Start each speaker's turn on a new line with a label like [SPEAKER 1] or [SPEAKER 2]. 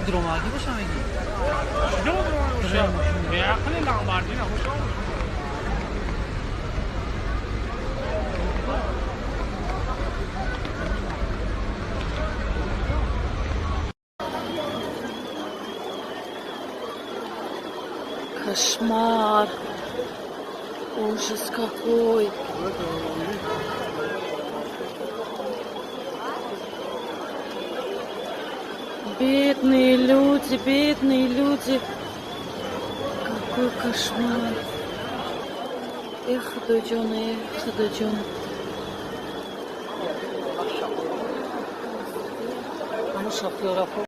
[SPEAKER 1] Дромагӣ боша мегӣ.
[SPEAKER 2] Беақли ламбардина.
[SPEAKER 3] Кошмар. Ужас какой. Бедные люди, бедные люди. Какой кошмар. Эх, Худоҷон, эх, Худоҷон.
[SPEAKER 1] Ҳамун шофёра.